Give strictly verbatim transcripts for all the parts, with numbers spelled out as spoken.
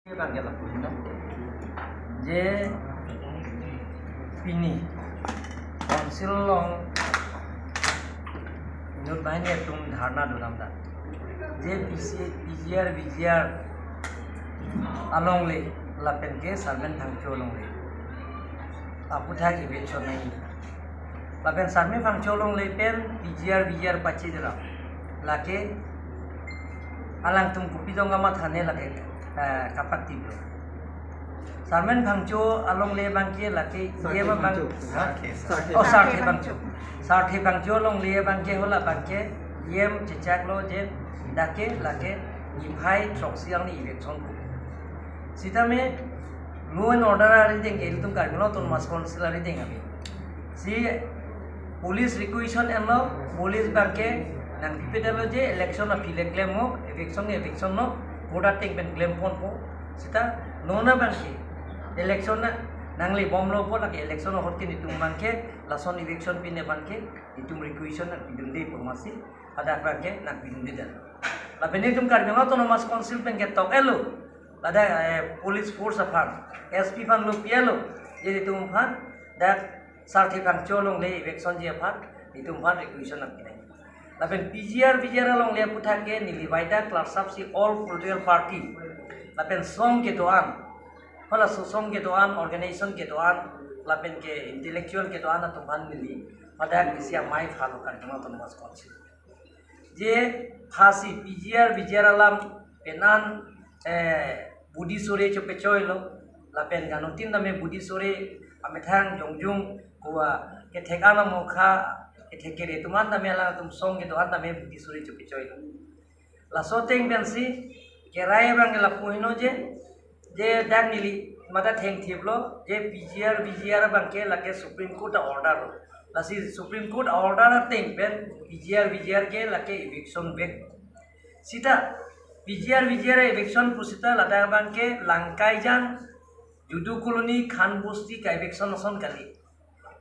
Bang ke lapu no. Je pini Council along inut banghini atum dharna dolamtha. Je P C, P G R, V G R alongle lapen ke Sarmen Phangcho alongle aputhak eviction nangji. Lapen Sarmen Phangcho alongle pen P G R, V G R pachi dera. Lake alangtum kopi jong kamathane lake, eh, kapatiblo. Sarmen Phangcho alongle bangke lake Sarthe E M abang, Phangcho. Ha? Sarthe. Oh, Sarthe Phangcho. Sarthe Phangcho alongle bangke hala bangke E M chechaklo je dak ke lake niphai throksi arni eviction ko. Sitame law and order arideng, ilitum Karbi Anglong Autonomous Council arideng avi. Si police requisition enlo, police bangke nangpipedetlo je election aphi le klemlo, eviction eviction lo, court ateng pen klemponpo. Sita non abangke election na nanglebomlopo, lake election ahut ke netum bangke lason eviction pine bangke netum requisition nangpidunde pu masi hadak bangke nangpidundedet. Lapen netum Karbi Anglong Autonomous Council pen ketok-etlo, ladak, eh, police force aphan, S P aphan lo pi-etlo, je netum aphan dak Sarthe Phangcho alongle eviction ji aphan netum aphan requisition nangpinang. Lapen P G R, V G R alongle aputhak ke neli vaida clerkship si all political party lapen song kedo-an, hala so song kedo-an, organization kedo-an, lapen ke intellectual kedo-an atum aphan neli hadak isi amei phalo Karbi Anglong Autonomous Council. Je phasi P G R, V G R alam penan, eh, budi sore chopechoilo, lapen ganutin tame budi sore amethang jongjung kowa kethek anamokha, kethek kere atum an tame alangtum song kedo-an tame budi sore chopechoilo. Laso ateng pensi kerai abang lapu heno je, je dak neli mata thengthiplo je P G R, V G R bangke lake Supreme Court a-order lo. Lasi Supreme Court a-order ateng pen P G R, V G R ke lake eviction vek. Sita P G R, V G R eviction pusita ladak bangke Langkaijan, Judu Colony, Khan Bosti ka-eviction ason kali.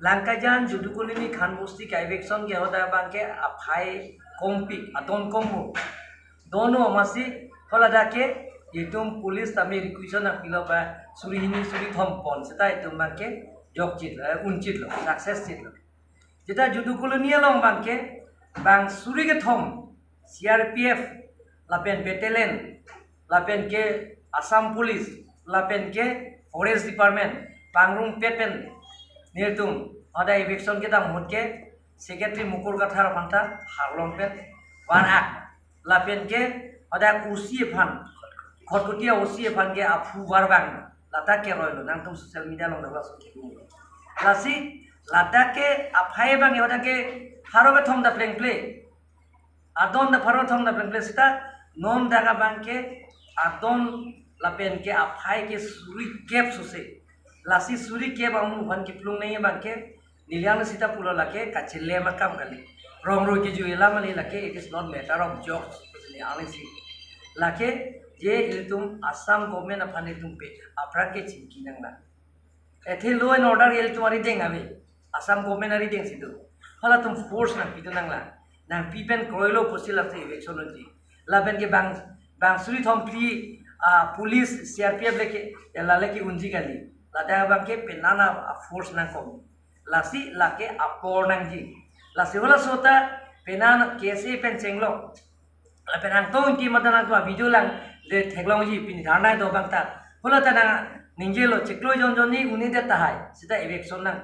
Langkaijan, Judu Colony, Khan Bosti ka-eviction ke hadak bangke aphai kongpik, adon kongmu. Dono masi haladak ke itum police tame requisition nangpilo ba suri hini suri thom pon sita itum bangke jokchit, eh, unchitlo, success chitlo. Jeta Judu Colony along bangke bang suri kethom C R P F lapen battalion lapen ke Assam Police lapen ke Forest Department pangrumpet pen nelitum hadak eviction kedam ahut ke Secretary Mukul Kathar aphanta harlong pen van-ak, lapen ke hadak O C aphan, Khatkhati O C aphan ke aphu varbang, ladak keroilo, nangtum social media along dala so kebu. Lasi ladak ke aphai bang hadak ke haro kethom da plengple, adon da pharo kethom da plengple sita non dak abangke adon lapen ke aphai ke suri kep sose. Lasi suri kep amu aphan kiplung nangji bangke neli ang sita pulo lake kachelem akam kali. Rong roi kejui alam kali lake, it is not matter of jokes. Neli ang si lake je ilitum Assam government aphan ilitum pe apran ke chingki nanglang. Athe law and order ilitum arideng ave. Assam government arideng si do. Halatum force nangpidun nanglang. Nangpi pen kroilo pusi lasi eviction unji. Lapen ke bang, bang suri thom phli, ah, police, C R P F lake, ya la lake unji kali. Ladak bangke penan a-force nangkok. Lasi lake apor nangji. Lasi halaso ta penan K S A pen chenglok. Lapen angtong ingti mata nangtum video lang le theklongji pini dharna do bang ta. Hala ta nangningje lo chiklo jon jon ni uni det tahai. Sita eviction nang.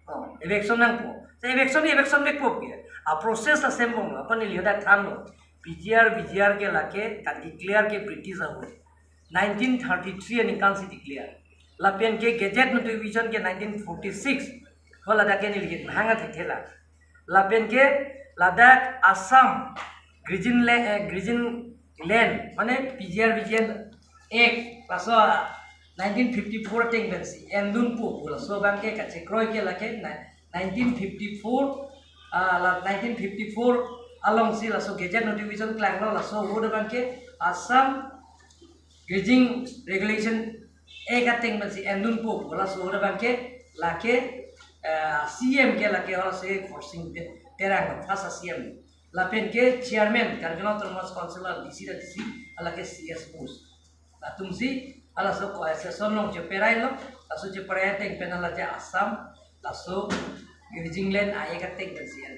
Oh, eviction nangpo. Sa eviction ni eviction vekpo ke. A-process asem bong lo. Apani lihodak thanlo. P G R, V G R ke lake ka-declare ke British ahut. Nineteen thirty-three aningkan si declare. Lapen ke gazette notification ke nineteen forty-six. Haladak ke neli ke hanga thekthela. Lapen ke ladak Assam Grazing La-, eh, Grazing Land, mane P G R V G N Act, laso nineteen fifty-four ateng pensi endunpo, laso bangke kachekroi ke lake ni-, nineteen fifty-four, ah, la nineteen fifty-four alongsi laso gazette notification klanglo, laso ahut bangke Assam Grazing Regulation Act ateng pensi endunpo, laso ahut bangke lake, eh, C M ke lake halaso Khorsing Te-, Terang, first C M. Lapen ke chairman, Karbi Anglong Autonomous Council D C ta D C, lake C S Bose. Latumsi halaso ko session along cheperailo, laso cheperai ateng pen hala je Assam, laso grazing land aye kateng pen sian.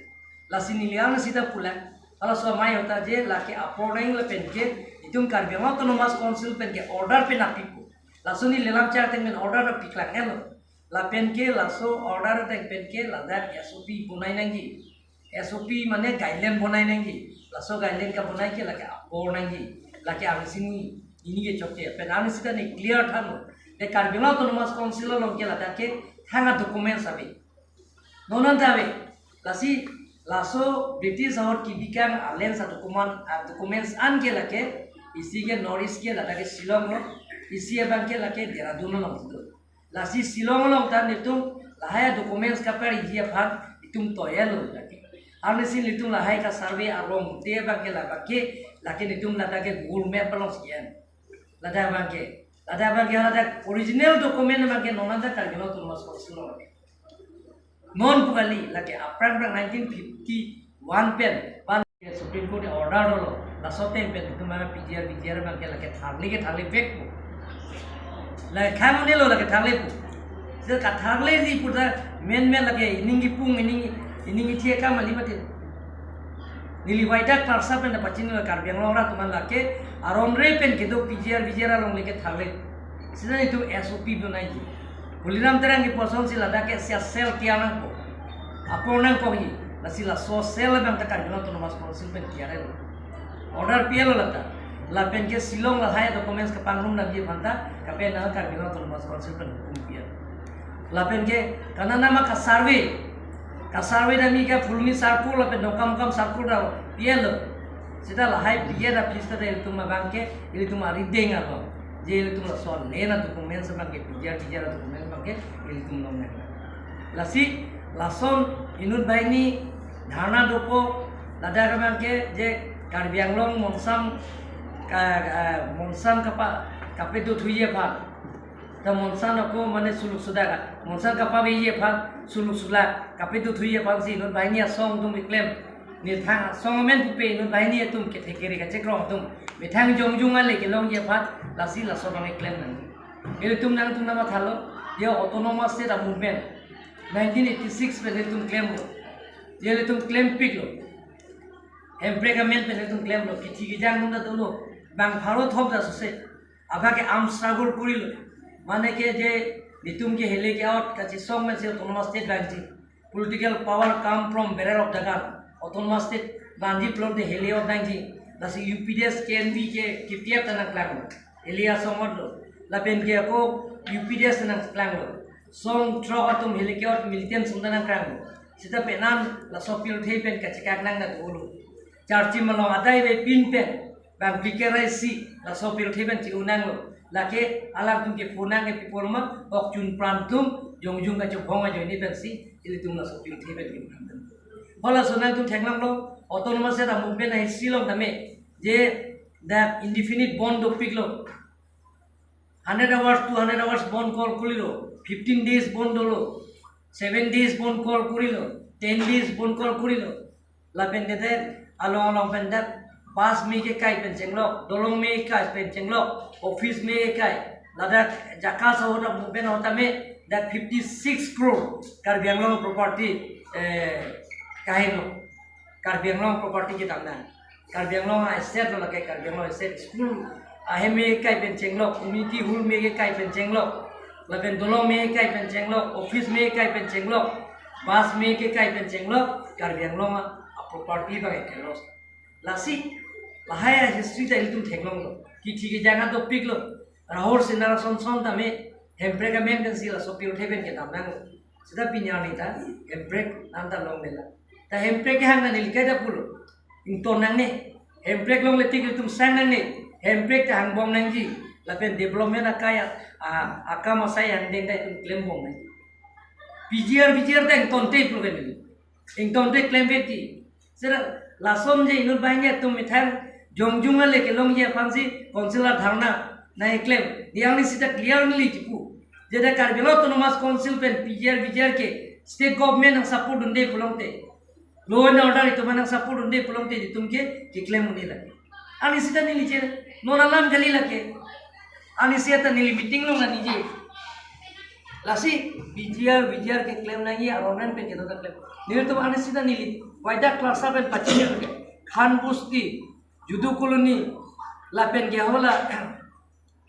Lasi neli arnisi ta pulang, halaso amei ahut ta je lake apor nang lapen ke itum Karbi Anglong Autonomous Council pen ke order pen apipo. Laso neli lam char ateng pen order apiklanglo. Lapen ke laso order ateng pen ke ladak S O P bonai nangji. S O P mane guideline bonai nangji. Laso guideline kabonai ke lake apor nangji. Lake angsini ini ke chokche. Pen angsita ne clear thanlo. De Karbi Anglong Autonomous Council along ke ladak ke thang a-documents ave. Non anta ave. Lasi laso British ahut kebikang a-lands a-document, a-documents an ke lake isi ke North East ke ladak ke Shillong lo. Isi abang ke lake Dehradun along situ. Lasi Shillong along ta netum lahai documents kapariji aphan itum toyalo lake. Arnisi netum lahai ka-survey arong te abang ke labang ke lake netum ladak ke Google Map along sian. Ladak abang ke, ladak abang ke ladak original document abang ke non anta Karbi Anglong Autonomous Council along. Non pu kali lake aphrang phrang nineteen fifty-one pen ban Supreme Court order lo, laso ateng pen itum mane P G R, V G R abang ke lake tharle ke tharle vekpo. Lake khang ne lo lake tharlepo. Se katharleji pu ta men men lake ining kipung ining ining ithi akam kali mati. Neli waida klarsa pen ta pachinilo Karbi Anglong arat atum an lake aron re pen kedo P G R, V G R along lake tharle. Sita itum S O P bonai ji. Tuliram Terang kepusonsi ladak ke sia cell tiar nangpo. Apor nangkokji. Lasi laso cell abang ta Karbi Anglong Autonomous Council pen tiarlo. Order pielo lata. Lapen ke Shillong lahai documents kapangrum nangji aphan ta kapenang Karbi Anglong Autonomous Council pen hukum pian. Lapen ke kananama ka-survey. Ka-survey dami ke Phuloni circle lapen Dongkamukam circle ta pielo. Sita lahai piya da pista da ilitum abang ke, ilitum arideng alo. Je ilitum lason nena documents abang ke, P G R, V G R documents abang ke, ilitum long nena. Lasi, lason inut banghini dharna dopo, ladak abang ke, je Karbi Anglong Monsam, ka, eh, Monsam kapa, kapedo thuji aphan. Ta Monsam ako mane suluk sudak, Monsam kapaveji aphan, suluk sulak, kapedo thuji aphansi inut banghini asong atum keklem. Methang asong amen pupe inut banghini atum kethe kere kachekrong atum. Methang jongjung ale kelongji aphan, lasi laso abang keklem nang. Ilitum nangtum namathalo, ya autonomous state a-movement. Nineteen eighty-six pen ilitum klemlo. Ya ilitum klempiklo. Hemprek amen pen ilitum klemlo. Kithi kejang atum ta dolo. Bang pharo thom ta sose. Abang ke arm struggle korilo. Mane ke je netum ke hele ke-ot kachesong mensi autonomous state vangji. Political power come from barrel of the gun. Autonomous state vangji pulote hele-ot nangji. Lasi U P D S, K N V ke K P F ta nangklanglo. Hele asong otlo. Lapen ke ako U P D S ta nangklanglo. Song throk atum hele ke-ot militant song ta nangklanglo. Sita penan laso pirthe pen kachekak nang na dolo. Charchim along adai ve pin pen bang pikerai si laso pirthe pen chi-unanglo. Lake alangtum ke phonang ke pipor ma, ok chun pran atum jongjung kachobong ajoine pensi ilitum laso pirthe pen chi-unang. Halaso nangtum theklonglo, autonomous state a-movement a-history along tame, je dak indefinite bandh dopiklo. Hundred hours, two hundred hours bandh kol korilo, fifteen days bandh dolo, seven days bandh kol korilo, ten days bandh kol korilo. Lapen ke dak along along pen dak bus me kekai pen chenglok, dolong me kekai pen chenglok, office me kekai. Ladak Jakka Sahu dak movement ahut tame dak fifty-six crore Karbi Anglong property, eh, kaheno. Karbi Anglong property kedam nang. Karbi Anglong a-asset lo lake Karbi Anglong asset, school ahem me kekai pen chenglok, community hall me kekai pen chenglok, lapen dolong me kekai pen chenglok, office me kekai pen chenglok, bus me kekai pen chenglok, Karbi Anglong a-property abang ke loss. Lasi, lahai a-history ta ilitum theklonglo. Kithi kejang ta dopiklo. Rahul Singh lason son tame, Hemprek amen pensi laso pirthe pen kedam nanglo. Sita pini arni ta, Hemprek nanta longlelang. Ta Hemprek kehang nang neli kaita pulo. Ington nangne. Hemprek longle tik ilitum sang nangne. Hemprek ta hangbom nangji. Lapen development akai a, a, akam asai angdeng ta itum klembom nangji. P G R, V G R ta ingtonte pulo ke neli. Ingtonte klem vekji. Sita lason je inut banghini atum methang jongjung ale kelongji aphansi council a-dharna nangklem. Diyang ni sita clear neli chipu. Je dak Karbi Anglong Autonomous Council pen P G R, V G R ke state government nang support dunde pulote, law and order itum nang support dunde pulote itum ke keklem un-e lake. Arni sita neli che, non alam kali lake. Anisi ta neli meeting along nangji. Lasi P G R, V G R keklem nangji aron pen kedo ta klem. Nelitum anisi ta neli waida class pen pachini ke. Khan Busti, Judu Colony, lapen ke hala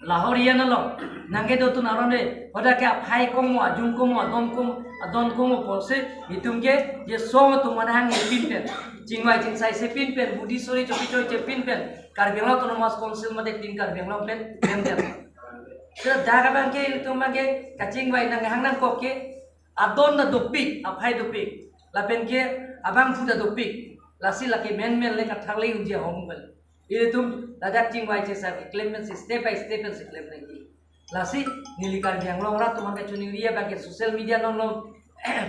Lahorian along nangkedotun aron re, hoda ke aphai komo, ajung komo, adon komo, adon komo pusi, nelitum ke je song atum manghang pin pen, chingvai chingsai si pin pen, budi sori chopi choi si pin pen, Karbi Anglong Autonomous Council mate tin Karbi Anglong pen, pen pen. Seta dak abang ke, ilitum abang ke, kachingvai nanghang nangkok ke, adon ta dopik, aphai dopik, lapen ke, abangphu ta dopik, lasi lake menmen le kathar le unji ahong pen. Ilitum ladak chingvai chingsai keklem pensi step by step pensi klem nangji. Lasi neli Karbi Anglong arat atum aphan kachiningri abang ke social media along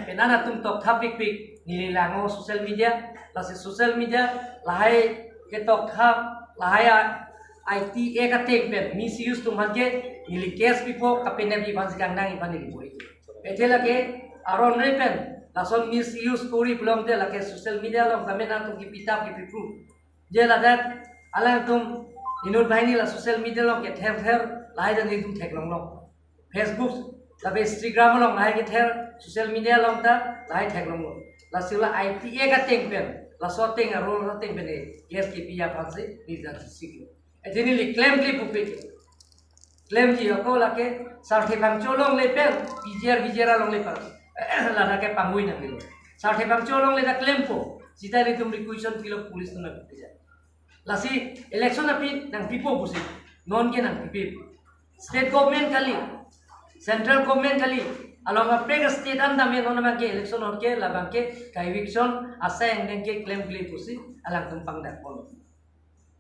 penang atum tokthap pikpik, neli lang-o social media, lasi social media lahai ketoktha, lahai a-, I T Act ateng pen misuse atum aphan ke neli case pipo, kapenap aphansi kangdang aphan neli boi. Athe lake aron re pen lason misuse kori pulote lake social media along tame nangtum kipi tap kipi proof. Je ladak alangtum inut banghini la social media along kether ther lahai ta nelitum theklonglo. Facebook lapen Instagram along lahai kether, social media along ta lahai theklonglo. Lasi la I T Act ateng pen, laso ateng a-rule ateng pen e, case kipi aphansi neli ta siklo. Athe neli klemkle pupe. Klemji ako lake Sarthe Phangcho along le pen, P G R, V G R along le pen. Ladak ke pangui nanglo. Sarthe Phangcho along le ta klempo. Seta ilitum requisition pilo police atum nangpija. Lasi election aphi nangpipo pusi. Non ke nangpipe. State government kali, central government kali, along kaprek state an tame non abang ke election ahut ke labang ke ka-eviction asai angdeng ke klemkle pusi alangtum pangdakpon.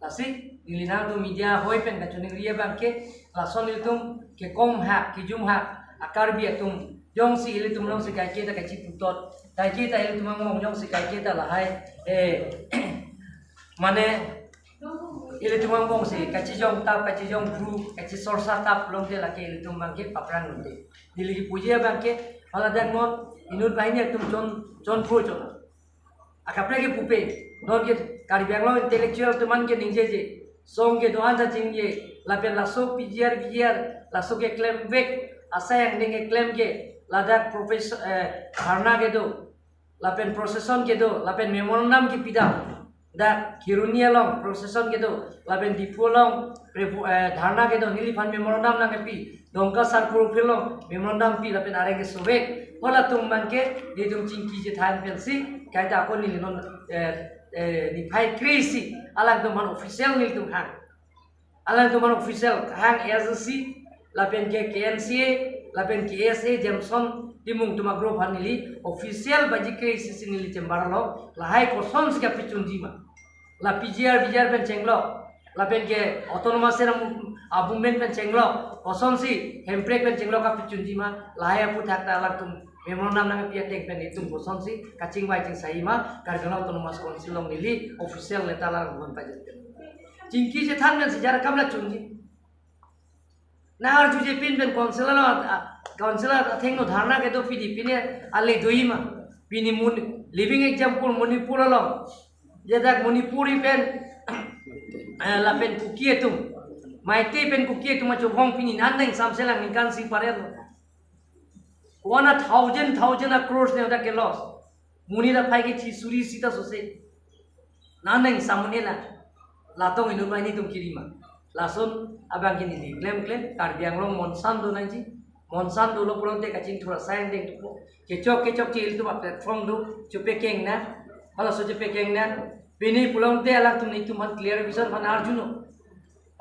Lasi neli nangtum media ahoi pen kachiningri abang ke lason ilitum kekom hak, kejum hak, a-Karbi atum jongsi ilitum alongsi kaike ta kachiputot, kaike ta ilitum angbong jongsi kaike ta lahai, eh, mane ilitum angbongsi kachijong tap, kachijong bru, kachisorsa tap pulote lake ilitum abang ke paprang lote. Neli kipuji abang ke, hala dak non inut banghini atum chon, chonpho chon. Akaprek ke pupe, non ke Karbi Anglong intellectual atum an ke ningjeje. Song kedo-an ta chingje, lapen laso P G R, V G R, laso keklemvek, asai angdeng keklem ke, ladak professor, eh, dharna kedo, lapen procession kedo, lapen memorandum kepidam. Dak Kheroni along procession kedo, lapen Diphu along prevo-, eh, dharna kedo, neliphan memorandum nangkepi. Dongka Sarpo Phil along memorandum pi lapen areng kesovek. Halatum abang ke, nelitum chingki chethan pensi, kaita ako neli non, eh, eh, niphai kre-isi, alangtum aphan official nelitum hang. Alangtum aphan official hang A S D C, lapen ke K N C A, lapen K S A, Jameson Timung atum a-group aphan neli official baji kre-isi si neli chamber along, lahai kosonsi kapachunji ma. La P G R, V G R pen chenglok, lapen ke autonomous area mum-, a-movement pen chenglok, kosonsi hemprek pen chenglok kapachunji ma, lahai aphuthak ta alangtum memorandum nangpi ateng pen itum kosonsi kachingvai chingsai ma, Karbi Anglong Autonomous Council along neli official letter alangtum aphan pajir pen. Chingki chethan pensi jar kam la chunji. Nang arjuje pin pen council along, ah, council athengno dharna kedo pini, pini ale do-i ma. Pini Mon-, living example Manipur along. Jedak Manipuri pen, eh, lapen Kuki atum, Meitei pen Kuki atum achobong pini nang nangsamselang ningkan isi parelo. One a thousand, thousand a crores ne hodak ke loss. Monit aphai kethi suri sita sose. Nang nangsamselang. Latum inut banghini atum kiri ma. Lason abang ke neli klemkle, Karbi Anglong monsan do nangji. Monsan dolo pulote kachingthur asai angdeng thupo. Kechok kechokche ilitum a-platform do, chepekeng nang. Halaso chepekeng nang. Pini pulote alangtum nelitum aphan clarification aphan arjuno.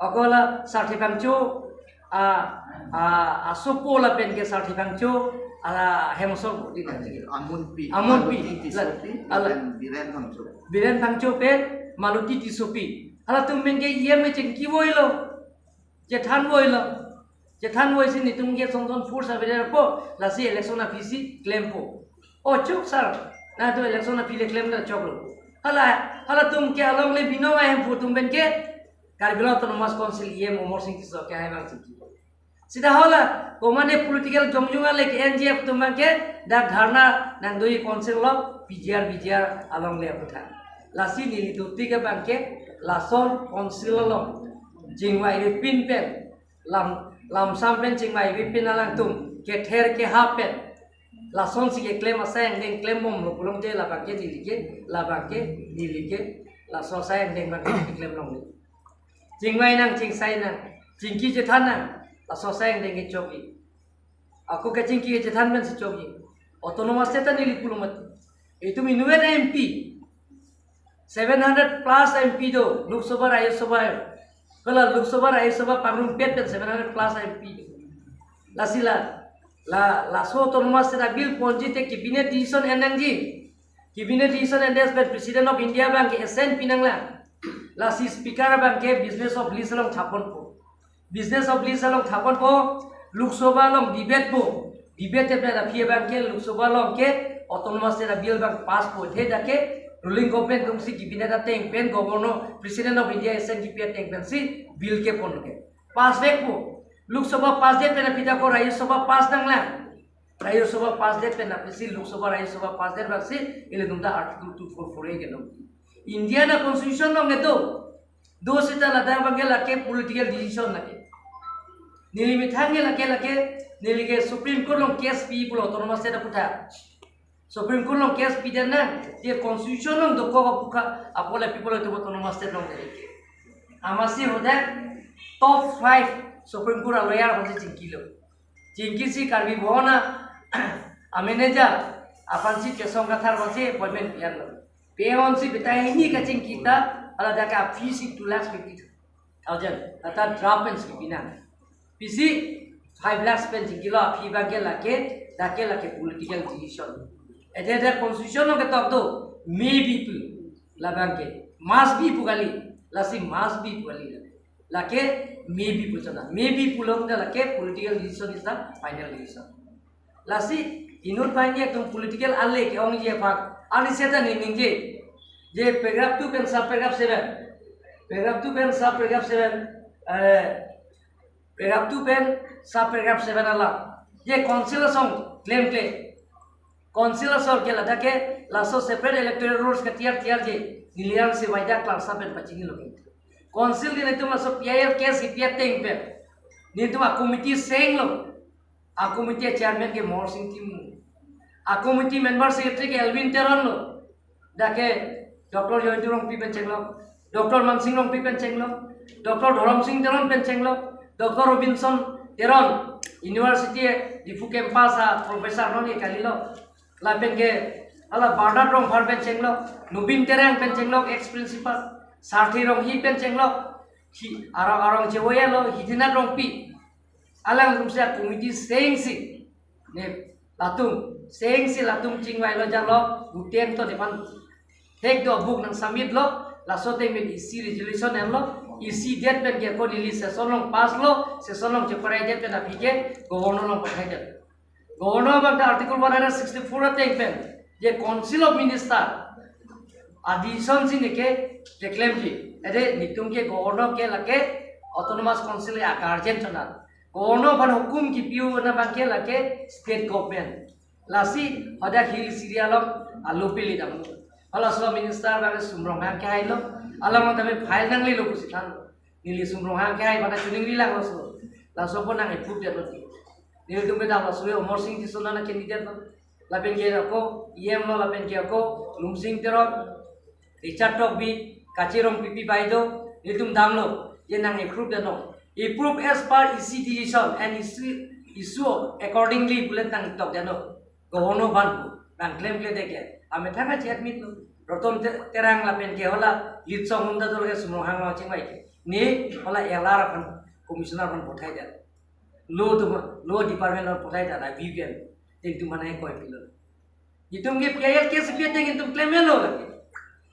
Ako la Sarthe Phangcho, a, a, asopo lapen ke Sarthe Phangcho, a, hemosor di nangji. Amunpi. Amunpi. Maluti Tissopi, ala. Lapen Biren Phangcho. Biren Phangcho pen Maluti Tissopi. Halatum abang ke E M ke chingki voilo. Chethan voilo. Chethan voisi nelitum ke songson force avepo, lasi election aphi si klempo. O chok sir, nangtum election aphi le klem ta choklo. Hala, halatum ke along le binong ahemphu atum abang ke, Karbi Anglong Autonomous Council E M Amarsing Tisso ke hai abang chingki. Seta hala, komatne political jongjong ale ke N G F atum abang ke, dak dharna nangdo-i council along, P G R, V G R along le aphuthak. Lasi neli duty ke abang ke, lason council along, chingvai ri pin pen, lam Lamsam pen chingvai vipin alangtum kether kehap pen lasonsi keklem asai angdeng klembomlo pulongte labangke neli ke, labangke neli ke laso asai angdeng abangke keklem longle. Chingvai nang, chingsai nang, chingki chethan nang, laso asai angdeng kechokji. Ako kachingki kachethan pensi chokji. Autonomous state ta neli pulo mati. Itum inutvet M P, seven hundred plus M P do, Lok Sabha, Rajya Sabha. Hala Lok Sabha, Rajya Sabha pangrumpet pen seven hundred plus M P do. Lasi la, la, laso autonomous state a-bill ponji te cabinet decision en nangji. Cabinet decision endet pen President of India abangke assent pi nanglang. Lasi Speaker abangke business of list along thaponpo. Business of list along thaponpo, Lok Sabha along debate po. Debate pen aphi abangke Lok Sabha along ke autonomous state a-bill abang pass po. The dak ke ruling government atumsi cabinet ateng pen, Governor, President of India assent kipi ateng pensi bill keponlo ke. Pass vekpo. Lok Sabha pass det pen aphi ta ko Rajya Sabha pass nanglang. Rajya Sabha pass det pen aphi si Lok Sabha, Rajya Sabha pass det abangsi ilitum ta Article two four four A ke dong. India a-constitution along ke do. Do seta ladak abangke lake political decision lake. Neli methang ke lake, lake, neli ke Supreme Court along case pi pulo autonomous state aputhak. Supreme Court along case pi den nang, ye constitution along dokok aputhak, apot le pi pulo itum autonomous state along ke. Amatsi hadak top five Supreme Court a-lawyer aphansi chingkilo. Chingkisi Karbi Bhawan a-manager aphansi Chesong Kathar aphansi appointment pi-anlo. Pi-ansi betai hini kachingki ta, hala dak ke a-fee si two lakhs fifty thousand, ata draft pensi pi nang. Pisi five lakhs pen chingkilo, aphi abangke lake, dak ke lake political decision. Ede dak constitution along ketok do, may be pu, labangke must be pu kali, lasi must be pu kali. Lake may be pu chana. May be pulo ta lake political decision is the final decision. Lasi inut abangke itum political ale ke-ongji aphan, ani seta ningje. Je paragraph two pen sub paragraph seven. Paragraph two pen sub paragraph seven. Eh, paragraph two pen sub paragraph seven alam. Je council asong klemkle. Council asong ke ladak ke laso separate electoral rules ketiar tiarji. Neli ansi waida klangsam pen pachinilo. Council ke nelitum laso P I L case kipi ateng pen, nelitum a-committee chenglo. A-committee chairman ke Mohor Sing Timung. A-committee member secretary ke Elwin Teron lo. Dak ke Doctor Jayanti Rongpi pen chenglo, Doctor Mansing Rongpi pen chenglo, Doctor Dhorom Sing Teron pen chenglo, Doctor Robinson Teron, University Diphu campus a-professor non ke kalilo. Lapen ke hala Bernard Rongphar pen chenglo, Nobin Terang pen chenglo, ex principal, Sarthi Ronghi pen chenglo, hi arong arong chevoya lo, Hidinath Rongpi. Alangtum si a-committee chengsi, ne, latum chengsi latum chingvailo jalo, guten to nephan thek do book nang submit lo, laso ateng pen E C resolution enlo, E C det pen ke ko neli session along pass lo, session along cheparai det pen aphi ke Governor along pathai det. Governor abang ta Article one hundred sixty-four ateng pen, je Council of Minister a-decision si neke keklemji. Ede nelitum ke Governor ke lake Autonomous Council a-guardian chonat. Governor aphan hukum kipi-un abangke lake state government. Lasi hadak Hills area along alo pili dam. Halaso minister abang Sum Ronghang kehai lo. Alangtum ta file nanglelo pusi thanlo. Neli Sum Ronghang kehai aphan ta choningri lang laso. Laso apot nang-approve detlo. Nelitum pen dam laso Amarsing Tisso nang candidate lo. Lapen ke ako E M lo, lapen ke ako Lumsing Teron, Richard Tokbi, Kache Rongpipi baideo, nelitum damlo, je nang-approve detnon. Approve as per E C decision and issue, issue accordingly pule nangtok detnon. Governor aphan pu, nangklemkledet ke. Amethang achi admit lo. Roton Te-, Terang lapen ke hala Litsong Munda dolo ke Sum Ronghang along chingvai ke. Ne hala L R aphan, commissioner aphan pathai det. Law atum, law department along pathai det, V P N. Nelitum aphan hei koi pilo. Itum ke P I L case pi ateng itum klemlo lagi.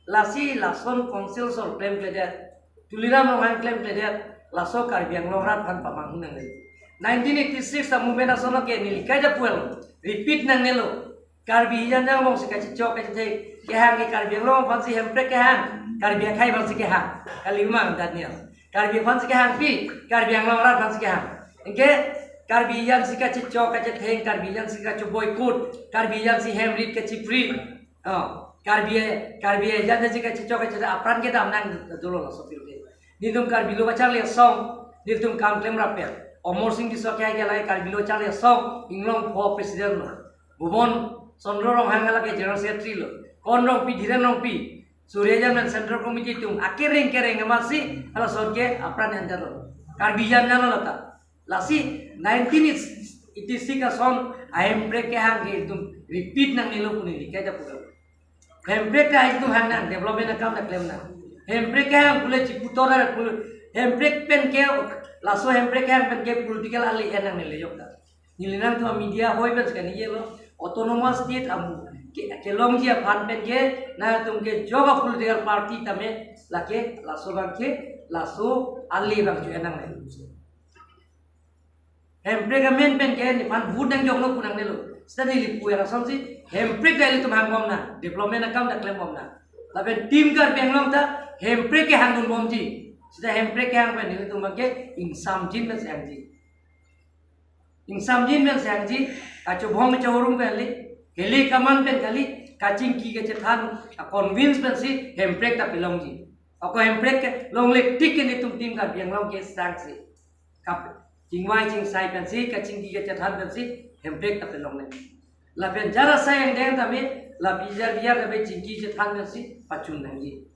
Lasi lason council asong klemkledet, Tuliram Ronghang klemkledet, laso Karbi Anglong arat aphan pamanghu nangne. Nineteen eighty-six a-movement ason ke neli kaita puel, repeat nangnelo. Karbi hijan angbong si kachechok kachethek kehang ke Karbi Anglong aphansi Hemprek kehang, Karbi akhei aphansi kehang. Kali ma Daniel. Karbi aphansi kehang pi, Karbi Anglong arat aphansi kehang. Anke Karbi hijan si kachechok kachethek, Karbi hijan si kachoboikut, Karbi hijan si hem rit kachipri. Oh, Karbi, Karbi hijan si kachechok kachethek apran kedam nang dolo laso pil ke. Nelitum Karbi lo kacharli asong, nelitum kam klem rapet. Amar Sing Tisso ke agi alai Karbi Lo Charli Asong Inglong pho president lo. Bhuban Chandra Ronghang alake general secretary lo. Kon Rongpi, Dhiren Rongpi, Surya Jain pen Central Committee atum akereng kereng amatsi halason ke apran enter lo. Karbi Anglong lo ta. Lasi nineteen eighty-six ason ahemprek kehang ke itum repeat nangnelo pu neli kejapon. Hemprek ta itum hang nang, development akam ta klem nang. Hemprek kehang pule chiputor pule, hemprek pen ke, laso hemprek kehang pen ke political ali en nangnelo yok ta. Neli nangtum media hoi pen scan ye lo, autonomous state amu ke, kelongji aphan pen ke nangtum ke joga political party tame lake laso abang ke, laso ali abang ju en nangnelo. Hemprek amen pen ke nephan vote nangjoklo pu nangnelo. Seta neli pu asonsi hemprek ta ilitum hangbom nang, development akam ta klembom nang. Lapen Team Karbi Anglong ta hemprek kehangdunbomji. Seta hemprek kehang pen ilitum abang ke ingsamjin pen sehangji. Ingsamjin pen sehangji, kachobhong kachorum pen kali, kele kaman pen kali, kachingki kachethan, ka-convince pensi hemprek ta pelongji. Ako hemprek kelongle tik ke netum Team Karbi Anglong ke sangsi. Kap, chingvai chingsai pensi, kachingki kachethan pensi, hemprek ta pelongle. Lapen jara asai angdeng tame, la bijar bijar tame chingki chethan pensi, pachun nangji.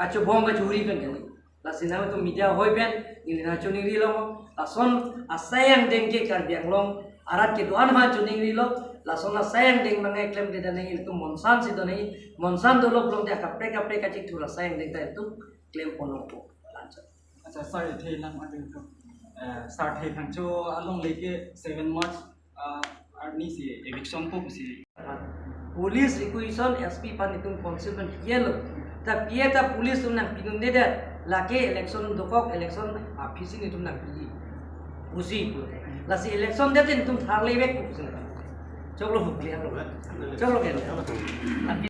Kachobhong kachori pen kali. Lasi nangtum media hoi pen, neli nangchoningri lo, lason asai angdeng ke Karbi Anglong arat kedo-an aphan choningri lo, lason asai angdeng mangai klemkledet nangji, itum monsan si do nangji, monsan dolo pulote akaprek kaprek kachingthur asai angdeng ta itum klempon nangpo. Lanchot. Acha, sir, the lang adu to. Eh, sir, the thangcho alongle ke seven March, ah, arni si eviction po si. Police requisition S P aphan itum council pen P A lo. Ta P A ta police atum nangpidundedet. Lake election dokok, election aphi si netum nangpiji. Pusi pu. Lasi election det netum tharlevek pusi. Choklo pu clear lo. Choklo ke.